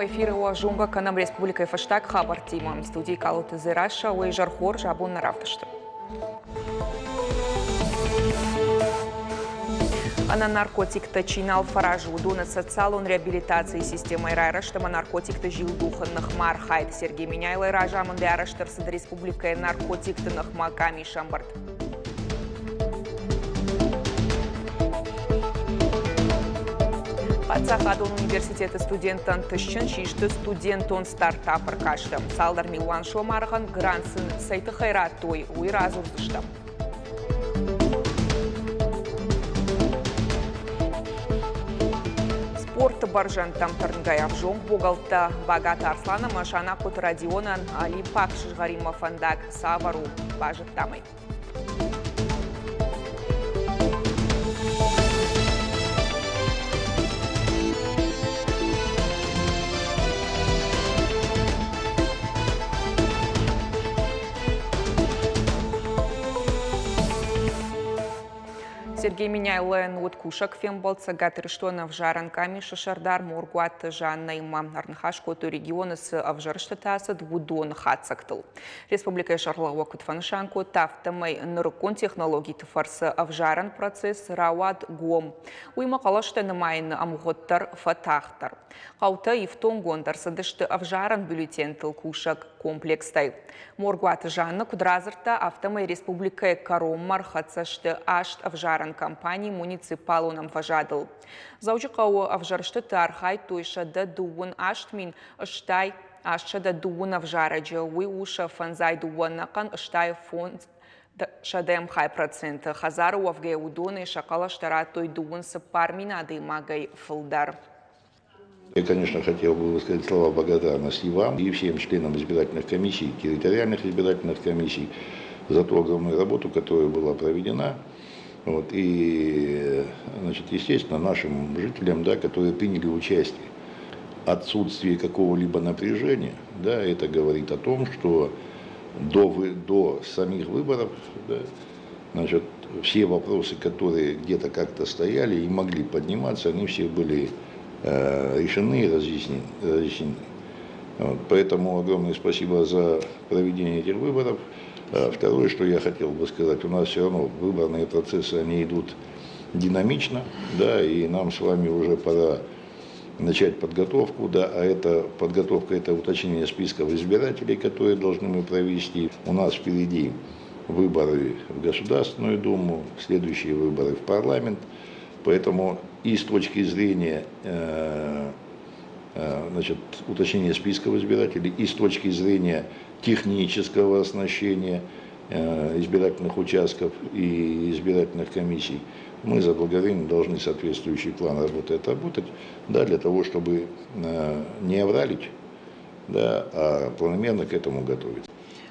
Эфиры уӕ зонгӕ кӕнӕм республикӕйы фӕстаг хабӕрттимӕ. Студийы Калоты Дзерассӕ, уый изӕр хорз, абон нӕ равдысты. Ӕнӕ наркотиктӕ чи нал фӕразы, уыдоны социалон реабилитацийы системӕйы райрӕзт ӕмӕ наркотикты зилдухы ныхмӕ архайд Сергей Меняйлойы разамындӕй арӕзт ӕрцыд республикӕйы наркотикты ныхмӕ къамисы ӕмбырд. Паддзахадон университеты студенттӕн тысджын систы студентон стартап ӕркасты. Цалдӕр милуан сом аргъӕн грант сын цӕй тыххӕй радтой, уый радзурдзыстӕм. Спорты бӕрзӕндтӕм тырнгӕйӕ ӕвзонг богӕлттӕ Багаты Арслан ӕмӕ Санахъоты Родионӕн олимпаг сызгъӕринмӕ фӕндаг цавӕр у, базыдтам ӕй. Сергей Меняйлойӕн уыд кусӕг фембӕлд Цӕгат Ирыстоны ӕвзарӕн къамисы сӕрдар Моргуаты Жаннӕимӕ. Ӕрныхас кодтой регионы цы ӕвзӕрстытӕ ацыд, уыдоны хатдзӕгтыл. Республикӕйы сӕргълӕууӕг куыд фӕнысан кодта, афтӕмӕй нырыккон технологиты фӕрцы ӕвзарӕн процесс рауад гом. Уыимӕ хъӕлӕстӕ нымайыны ӕмгъуыд дӕр фӕтагъддӕр. Хъӕутӕ ифтонггонд ӕрцыдысты ӕвзарӕн бюллетентыл кусӕг комплекстӕй. Моргуаты Жанна куыд радзырдта, афтӕмӕй республикӕйы кӕронмӕ ӕрхӕццӕ сты аст ӕвзарӕн кампани муниципалон ӕмвӕзадыл. Дзӕуджыхъӕуы ӕвзӕрстыты архайдтой 128 830 ӕвзарӕджы, уый у сӕ фӕндзай дыууӕ ӕнӕхъӕн 85 сӕдӕм хай проценты. Хӕдзары уӕвгӕйӕ уыдонӕй сӕ хъӕлӕстӕ радтой 34 мин адӕймагӕй фылдӕр. Я, конечно, хотел бы высказать слова благодарности вам и всем членам избирательных комиссий, территориальных избирательных комиссий за ту огромную работу, которая была проведена. Вот, и, значит, естественно, нашим жителям, да, которые приняли участие. Отсутствие какого-либо напряжения, да, это говорит о том, что до самих выборов, да, значит, все вопросы, которые где-то как-то стояли и могли подниматься, они все были решены и разъяснены. Вот, поэтому огромное спасибо за проведение этих выборов. Второе, что я хотел бы сказать, у нас все равно выборные процессы, они идут динамично, да, и нам с вами уже пора начать подготовку, да, а это подготовка, это уточнение списков избирателей, которые должны мы провести. У нас впереди выборы в Государственную Думу, следующие выборы в парламент, поэтому и с точки зрения значит, уточнения списков избирателей, и с точки зрения технического оснащения избирательных участков и избирательных комиссий, мы заблаговременно должны соответствующий план работы отработать, да, для того, чтобы не авралить, да, а планомерно к этому готовиться.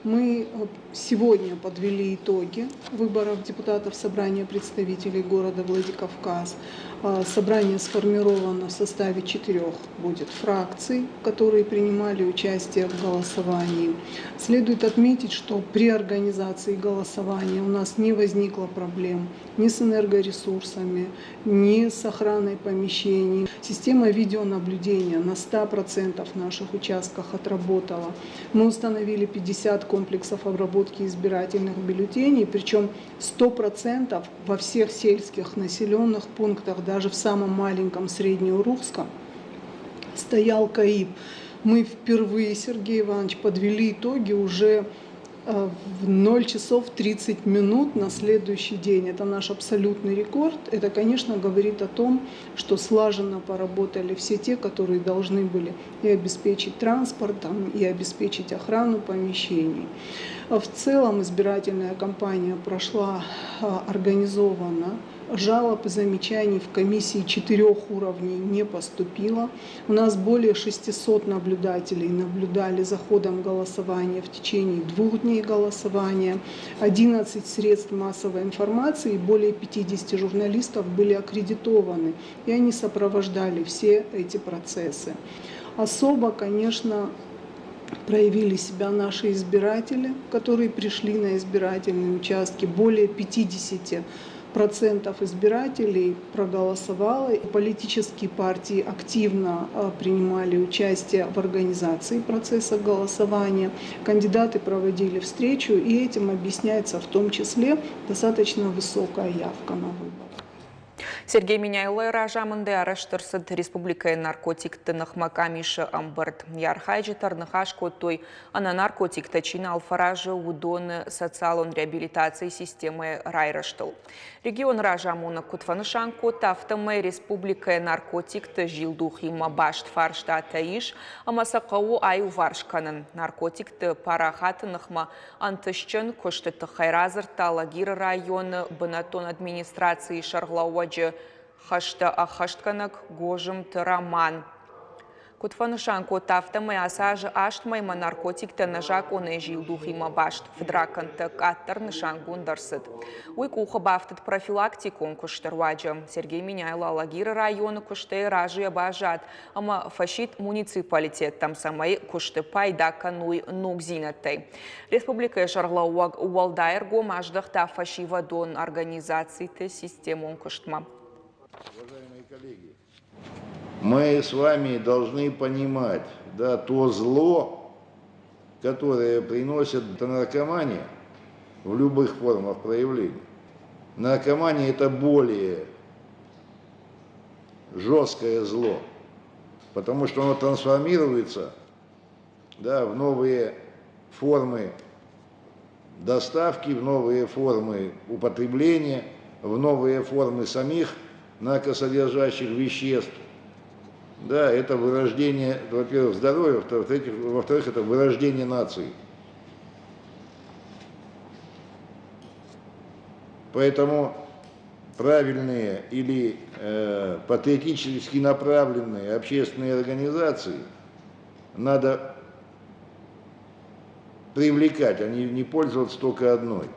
Мы сегодня подвели итоги выборов депутатов Собрания представителей города Владикавказ. Собрание сформировано в составе 4 будет фракций, которые принимали участие в голосовании. Следует отметить, что при организации голосования у нас не возникло проблем ни с энергоресурсами, ни с охраной помещений. Система видеонаблюдения на 100% наших участках отработала. Мы установили 50 комплексов обработки избирательных бюллетеней, причем 100% во всех сельских населенных пунктах, даже в самом маленьком Среднеурухском, стоял КАИП. Мы впервые, Сергей Иванович, подвели итоги уже в 0 часов 30 минут на следующий день. Это наш абсолютный рекорд. Это, конечно, говорит о том, что слаженно поработали все те, которые должны были и обеспечить транспортом, и обеспечить охрану помещений. В целом избирательная кампания прошла организованно. Жалоб и замечаний в комиссии 4 уровней не поступило. У нас более 600 наблюдателей наблюдали за ходом голосования в течение 2 дней голосования. 11 средств массовой информации и более 50 журналистов были аккредитованы, и они сопровождали все эти процессы. Особо, конечно, проявили себя наши избиратели, которые пришли на избирательные участки. Более 50% процентов избирателей проголосовало. Политические партии активно принимали участие в организации процесса голосования. Кандидаты проводили встречу, и этим объясняется в том числе достаточно высокая явка на выборы. Сергей Меняйлойы разамындӕй арӕзт ӕрцыд республикӕйы наркотикты ныхмӕ къамисы ӕмбырд. Йӕ архайджытӕ ӕрныхас кодтой, ӕнӕ наркотиктӕ чи нал фӕразы, уыдоны социалон реабилитацийы системӕйы райрӕзтыл. Регионы разамонӕг куыд фӕнысан кодта, афтӕмӕй республикӕйы наркотикты зилдухимӕ баст фарстатӕ ис ӕмӕ сӕ хъӕуы аиуварс кӕнын. Наркотикты парахаты ныхмӕ Ӕнтыстджын куысты тыххӕй радзырдта Алагиры районы бынӕттон администрацийы сӕргълӕууӕджы хӕстӕ ӕххӕстгӕнӕг Гозымты Роман. Куыд фӕнысан кодта, афтӕмӕй ацы азы аст мӕймӕ наркотиктӕ нӕзакъонӕй зилдухимӕ баст фыдракӕндтӕ къаддӕр нысангонд ӕрцыд. Уый къухы бафтыд профилактикон куысты руаджы. Сергей Меняйло Алагиры районы куыстӕй разыйӕ баззад ӕмӕ фӕсидт муниципалитеттӕм, цӕмӕй куысты пайда кӕной ногдзинӕдтӕй. Республикӕйы сӕргълӕууӕг уӕлдай ӕргом аздӕхта фӕсивӕдон организациты системон куыстмӕ. Уважаемые коллеги, мы с вами должны понимать, да, то зло, которое приносит наркомания в любых формах проявления. Наркомания – это более жесткое зло, потому что оно трансформируется, да, в новые формы доставки, в новые формы употребления, в новые формы самих наркосодержащих веществ. Да, это вырождение, во-первых, здоровья, во-вторых, это вырождение нации. Поэтому правильные или патриотически направленные общественные организации надо привлекать, а не пользоваться только одной.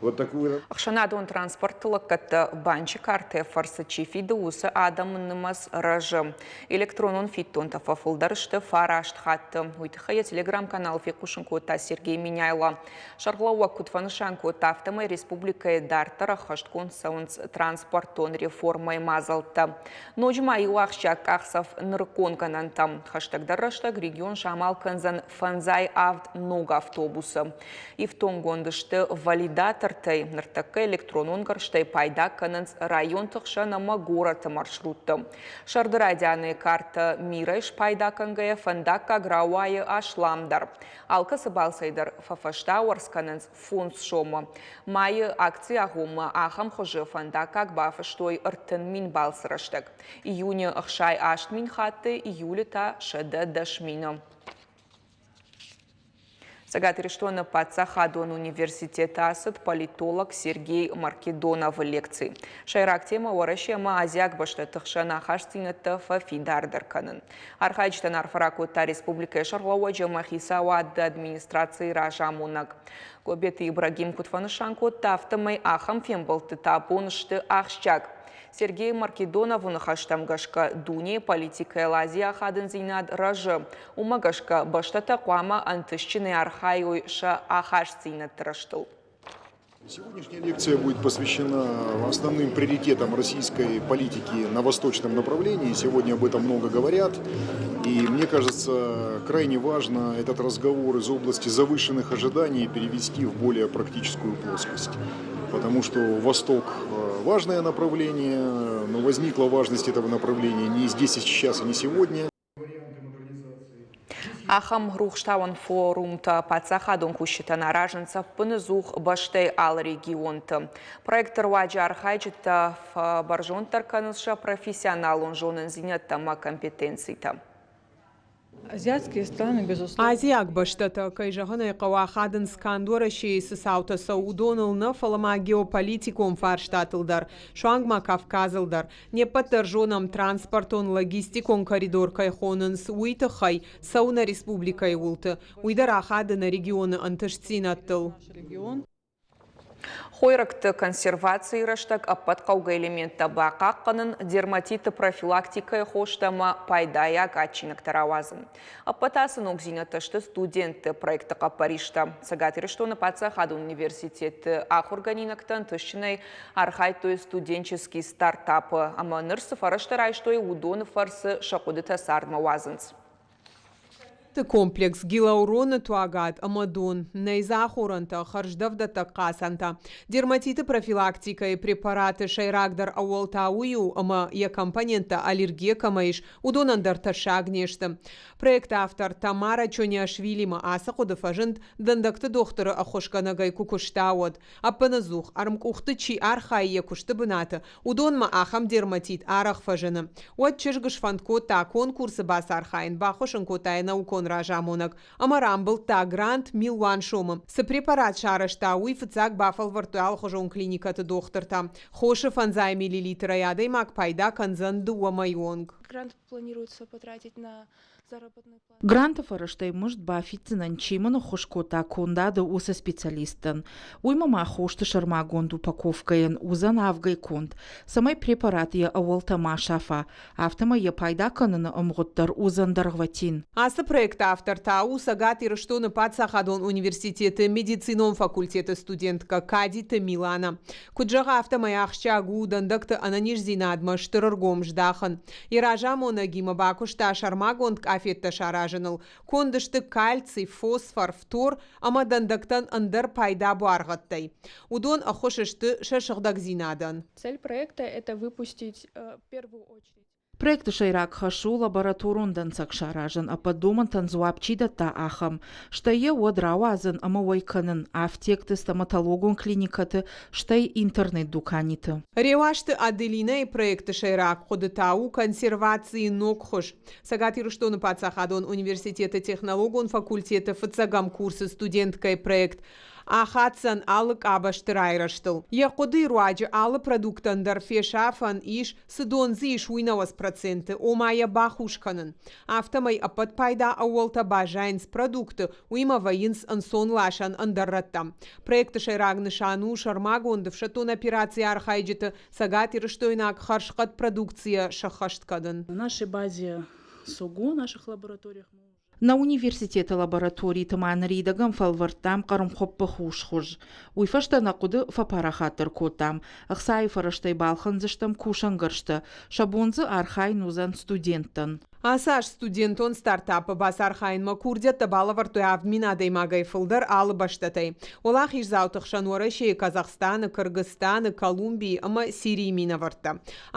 Вот такую Ӕхсӕнадон транспорты лӕггӕдтӕ банчы картӕйы фӕрцы чи фиды, уыцы адӕмы нымӕц рӕзы. Электронон фиддонтӕ фӕфылдӕр сты фараст хатты. Уый тыххӕй йӕ телеграм-канал фехъусын кодта Сергей Меняйло. Сӕргълӕууӕг куыд фӕнысан кодта, афтӕмӕй республикӕйы дарддӕр ӕххӕстгонд цӕуынц транспортон реформӕйы мадзӕлттӕ. Ноджы ма иу ахсджиаг къахдзӕф нырыккон гӕнӕнтӕм. Хӕстӕгдӕр рӕстӕг регион самал кӕндзӕн 57 ног автобусы. Ифтонггонд сты валидатортӕй, ныртӕккӕ электронон гӕрзтӕй пайда кӕнынц районты хсӕн ӕмӕ горӕты маршрутты. Сӕрды райдианы картӕ Мирӕй спайда кӕнгӕйӕ фӕндаггаг рауайы асламдӕр. Алкӕцы балцӕй дӕр фӕфӕстауӕрц кӕнынц фондз сомы. Майы акцийы агъоммӕ ахӕм хуызы фӕндаггаг бафыстой 30 000 балцы рӕстӕг. Июны 68 000 хатты, июлы та 110 000-ы. Цӕгат Ирыстоны паддзахадон университеты ацыд политолог Сергей Маркедоновы лекци. Сӕйраг темӕ Уӕрӕсе ӕмӕ азиаг бӕстӕты хсӕн ахастдзинӕдтӕ фӕфидардӕр кӕнын. Архайджытӕн арфӕ ракодта республикӕйы сӕргълӕууӕджы ӕмӕ хицауады администрацийы разамонӕг. Гобеты Ибрагим куыд фӕнысан кодта, афтӕмӕй ахӕм фембӕлдтытӕ абон сты ахсджиаг. Сергей Маркедоновы ныхӕстӕм гӕсгӕ, дунейы политикӕйыл Азийы ахадындзинад рӕзы. Уымӕ гӕсгӕ бӕстӕтӕ хъуамӕ ӕнтыстджынӕй архайой сӕ ахастдзинӕдты рӕзтыл. Сегодняшняя лекция будет посвящена основным приоритетам российской политики на восточном направлении. Сегодня об этом много говорят. И мне кажется, крайне важно этот разговор из области завышенных ожиданий перевести в более практическую плоскость. Потому что Восток важное направление, но возникла важность этого направления не здесь и сейчас, и не сегодня. Ахӕм рухстауӕн форумтӕ паддзахадон кусджытӕн аразынц ӕппынӕдзух бӕстӕйы алы регионты. Проекты руаджы архайджытӕ фӕбӕрзонддӕр кӕнынц сӕ профессионалон зонындзинӕдтӕ ӕмӕ компетенцитӕ. Азиатские страны, безусловно. Азиаг бӕстӕтӕ, кӕй зӕгъын ӕй хъӕуы, ахадынц канд Уӕрӕсейы цы цаутӕ цӕуы, уыдоныл нӕ, фӕлӕ ма геополитикон фарстатыл дӕр, суанг ма Кавказыл дӕр. Не ппӕт дӕр зонӕм, транспортон-логистикон коридор кӕй хонынц, уый тыххӕй цӕуы нӕ республикӕйы уылты. Уый дӕр ахады нӕ регионы ӕнтыстдзинӕдтыл. Регион. Хойрӕгты консервацийы рӕстӕг ӕппӕт хъӕугӕ элементтӕ бахъахъхъӕнын, дерматиты профилактикӕйы хостӕ ӕмӕ пайдайаг адджинӕгтӕ рауадзын. Ӕппӕт ацы ногдзинӕдтӕ сты студентты проекты хъӕппӕристӕ. Цӕгат Ирыстоны паддзахадон университеты ахуыргӕнинӕгтӕ ӕнтыстджынӕй архайдтой студенческий стартапы ӕмӕ ныр цы фӕрӕзтӕ райстой, уыдоны фӕрцы сӕ хъуыдытӕ цардмӕ уадзынц. Комплекс Гилауроны туагад ӕмӕ дон, нӕй дзы ахорӕнтӕ, хӕрздӕфдӕттӕг хъацӕнтӕ. Дерматиты профилактикӕйы препараты сӕйрагдӕр ӕууӕл та уый у, ӕмӕ йӕ компоненттӕ аллергийӕ кӕмӕ ис, уыдонӕн дӕр тӕссаг не сты. Проекты автор Тамара Чониашвилимӕ ацы хъуыды фӕзынд, дӕндӕгты дохтыры ӕххуысгӕнӕгӕй куы куыста, уӕд. Ӕппынӕдзух ӕрмкъухты чи архайы йӕ куысты бынаты, уыдонмӕ ахӕм дерматит арӕх фӕзыны. Уӕд чызг сфӕнд кодта конкурсы бацархайын, баххуыс ын кодта йӕ наукон разамонӕг ӕмӕ рамбылдта грант милуан сомы. Цы препарат сарӕзта, уый фыццаг бафӕлвӕрдтой алыхуызон клиникӕты дохтыртӕ. Хосы фӕндзай миллилитрӕй адӕймаг пайда кӕндзӕн дыууӕ мӕйы онг. Грант планируется потратить на заработную плату. Гранты фӕрӕзтӕй мызд бафиддзынӕн, чи мын ӕххуыс кодта кондады, уыцы специалисттӕн. Уыимӕ ма хосты сӕрмагонд упаковкӕйӕн уыдзӕн авгӕй конд, цӕмӕй препарат йӕ ӕууӕлтӕ ма сафа, афтӕмӕй йӕ пайда кӕныны ӕмгъуыд дӕр уыдзӕн дӕргъвӕтин. Ацы проекты автор та у Цӕгат Ирыстоны паддзахадон университеты медицинон факультеты студенткӕ Кадиты Милана. Куыд зӕгъы, афтӕмӕй ахсджиаг у дӕндӕгты ӕнӕниздзинадмӕ стыр ӕргом здахын. Йӕ разамонӕгимӕ бакуыста сӕрмагонд къафеттӕ саразыныл. Конд сты кальций, фосфор, фтор ӕмӕ дӕндӕгтӕн ӕндӕр пайда буаргъӕдтӕй. Уыдон ӕххуыс сты сӕ сыгъдӕгдзинадӕн. Цель проекта – это выпустить в первую очередь Проекты сӕйраг хӕс у лабораторон дӕнцӕг саразын, ӕппӕт домӕнтӕн дзуапп чи дӕтта, ахӕм. Стӕй йӕ уӕд рауадзын ӕмӕ уӕй кӕнын афтекты, стоматологон клиникӕты, стӕй интернет-дуканиты. Реуазты Аделинӕйы проекты сӕйраг хъуыды та у консервацийы ног хуыз. Цӕгат Ирыстоны паддзахадон университеты технологон факультеты фыццӕгӕм курсы студенткӕйы проект ахаддзӕн алы къабӕзты райрӕзтыл. Йӕ хъуыдыйы руаджы алы продуктӕн дӕр фесафӕн ис, цы дон дзы ис, уый 90%, ома йӕ бахус кӕнын. Афтӕмӕй ӕппӕт пайда ӕууӕлтӕ баззайынц продукты, уыимӕ вӕййынц ӕнцонласӕн ӕндӕр рӕттӕм. Проекты сӕйраг нысан у сӕрмагонд ӕфсӕддон операцийы архайджыты цӕгатирыстойнаг хӕрзхъӕд продукцийӕ сӕххӕст кӕнын. На нашей базе СОГУ, наших лабораториях Нӕ университеты лабораториты ма ныридӕгӕн фӕлвӕрдтам хъӕрмхуыппы хус хуыз. Уый фӕстӕ нӕ хъуыды фӕпарахатдӕр кодтам. Ӕхцайы фӕрӕзтӕй балхӕндзыстӕм кусӕнгӕрзтӕ. Сӕ бон дзы архайын уыдзӕн студенттӕн. Ацы аз студентон стартапы бацархайынмӕ курдиӕттӕ балӕвӕрдтой 7000 адӕймагӕй фылдӕр алы бӕстӕтӕй. Уӕлахиздзауты хсӕн Уӕрӕсейы, Казахстаны, Кыргызстаны, Колумбийы ӕмӕ Сирийы минӕвӕрттӕ.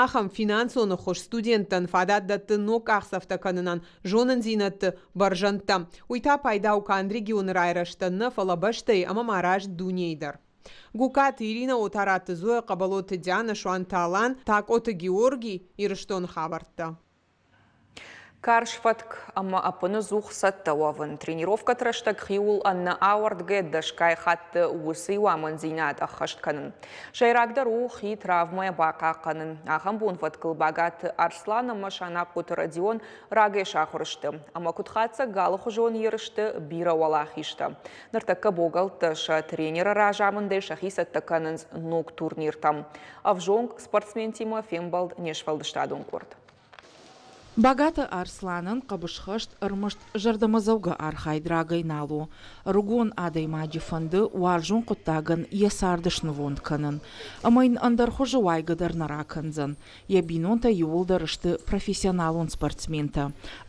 Ахӕм финансон ӕххуыс студенттӕн фадат дӕтты ног къахдзӕфтӕ кӕнынӕн, зонындзинӕдты бӕрзӕндтӕ. Уый та пайда у канд регионы райрӕзтӕн нӕ, фӕлӕ бӕстӕйы ӕмӕ ма раст дунейы дӕр. Гукаты Ирина, Отараты Зоя, Хъӕбӕлоты Диана, Суанты Алан, Такъоты Георгий, Ирыстоны хабӕрттӕ. Карз фӕтк ӕмӕ ӕппынӕдзух цӕттӕ уӕвын. Тренировкӕты рӕстӕг хиуыл ӕнӕауӕрдгӕ дӕсгай хатты уыцы иу амонддзинад ӕххӕст кӕнын. Сӕйрагдӕр у хи травмӕйӕ бахъахъхъӕнын. Ахӕм бонвӕткыл Багаты Арслан ӕмӕ Санахъоты Родион рагӕй сахуыр сты. Ӕмӕ куыд хатдзӕг алыхуызон ерысты бирӕ уӕлахизтӕ. Ныртӕккӕ богӕлттӕ сӕ тренеры разамындӕй сӕхи цӕттӕ кӕнынц ног турниртӕм. Ӕвзонг спортсментимӕ фембӕлд не сфӕлдыстадон къорд. Багаты Арсланӕн хъӕбысхӕст ӕрмӕст зӕрдӕмӕдзӕугӕ архайд рагӕй нал у. Ӕрыгон адӕймаджы фӕнды уарзон хъуыддагӕн йӕ цард снывонд кӕнын. Ӕмӕ йын ӕндӕр хуызы уайгӕ дӕр нӕ ракӕндзӕн. Йӕ бинонтӕ иууылдӕр сты профессионалон спортсментӕ.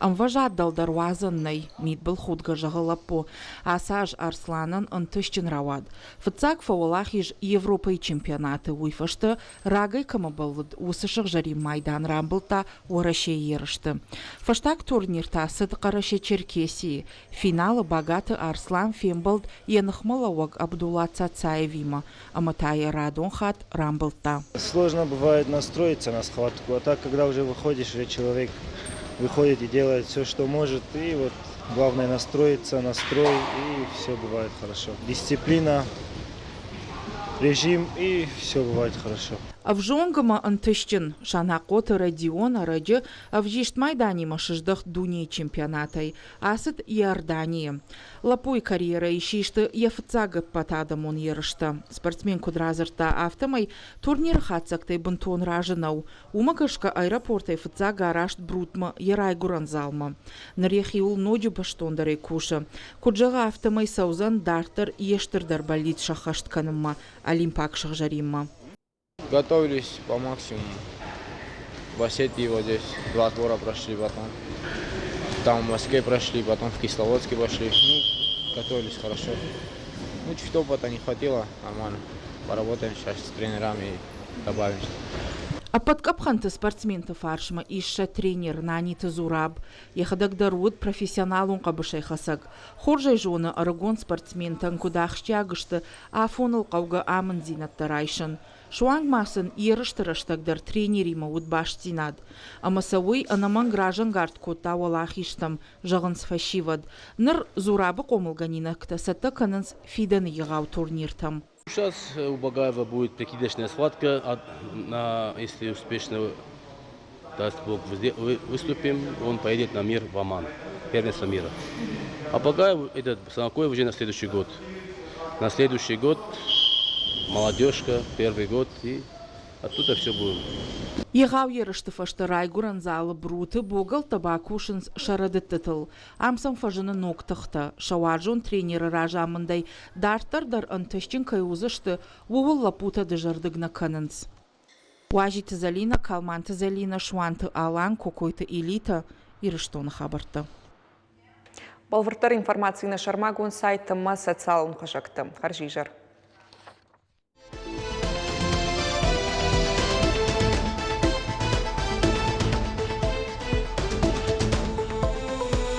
Ӕмвӕзад дӕлдӕр уадзӕн нӕй, мидбылхудгӕ зӕгъы лӕппу. Ацы аз Арсланӕн ӕнтыстджын рауад. Фыццаг фӕуӕлахиз Европӕйы чемпионаты, уый фӕстӕ рагӕй кӕмӕ бӕллыд, уыцы сыгъзӕрин майдан рамбылдта Уӕрӕсейы ерысты. Фӕстаг турнир та цыд Хъӕрӕсе-Черкесийы. Финалы Багаты Арслан фембӕлд йӕ ныхмӕлӕууӕг Абдулла Цацаевимӕ ӕмӕ та йӕ радон хатт рамбылдта. Сложно бывает настроиться на схватку, а так, когда уже выходишь, уже человек выходит и делает все, что может, и вот главное настроиться, настрой, и все бывает хорошо. Дисциплина, режим, и все бывает хорошо. Ӕвзонг ӕмӕ ӕнтыстджын Санахъоты Родион ӕрӕджы ӕвзист майданимӕ сыздӕхт дунейы чемпионатӕй, ацыд Иорданийы. Лӕппуйы карьерӕйы систы йӕ фыццаг ӕппӕтадӕмон ерыстӕ. Спортсмен куыд радзырдта, афтӕмӕй турниры хатдзӕгтӕй бынтон разы нӕу. Уымӕ гӕсгӕ аэропортӕй фыццаг араст Брутмӕ йӕ райгуырӕн залмӕ. Ныр йӕхиуыл ноджы бӕстондӕрӕй кусы. Куыд зӕгъы, афтӕмӕй цӕудзӕн дарддӕр йе стырдӕр бӕллиц сӕххӕст кӕнынмӕ олимпаг сыгъзӕринмӕ. Готовились по максимуму. В Осетии вот здесь два отбора прошли потом. Там в Москве прошли, потом в Кисловодске пошли. Ну, готовились хорошо. Ну, чуть опыта не хватило, нормально. Поработаем сейчас с тренерами и добавим. Ӕппӕт къӕпхӕнты спортсменты фарсмӕ ис сӕ тренер Наниты Зураб. Йӕхӕдӕг дӕр уыд профессионалон хъӕбысӕйхӕцӕг. Хорз ӕй зоны, ӕрыгон спортсментӕн куыд ахсджиаг сты афоныл хъӕугӕ амынддзинӕдтӕ райсын. Суанг ма сын ерысты рӕстӕг дӕр тренеримӕ уыд бастдзинад. Ӕмӕ сӕ уый ӕнӕмӕнг разӕнгард кодта уӕлахизтӕм, зӕгъынц фӕсивӕд. Ныр Зурабы хъомылгӕнинӕгтӕ цӕттӕ кӕнынц фидӕны егъау турниртӕм. Сейчас у Багаева будет прикидочная схватка, на, если успешно даст Бог выступим, он поедет на мир в Оман, первенство мира. А Багаев, этот Санакоев уже на следующий год. На следующий год молодежка, первый год, и оттуда все будем. Егъау ерысты фӕстӕ райгуырӕн залы Бруты богӕлттӕ бакусынц сӕ рӕдыдтытыл. Ам сӕм фӕзыны ног тыхтӕ. Сӕ уарзон тренеры разамындӕй дарддӕр дӕр ӕнтыстджын кӕй уыдзысты, ууыл лӕппутӕ дызӕрдыг нӕ кӕнынц. Уазиты Зӕлинӕ, Калманты Зӕлинӕ, Суанты Алан, Кокойты Элитӕ, Ирыстоны хабӕрттӕ. Бӕлвырддӕр информаци нӕ сӕрмагонд сайт ӕмӕ социалон хызӕгты. Хӕрзизӕр.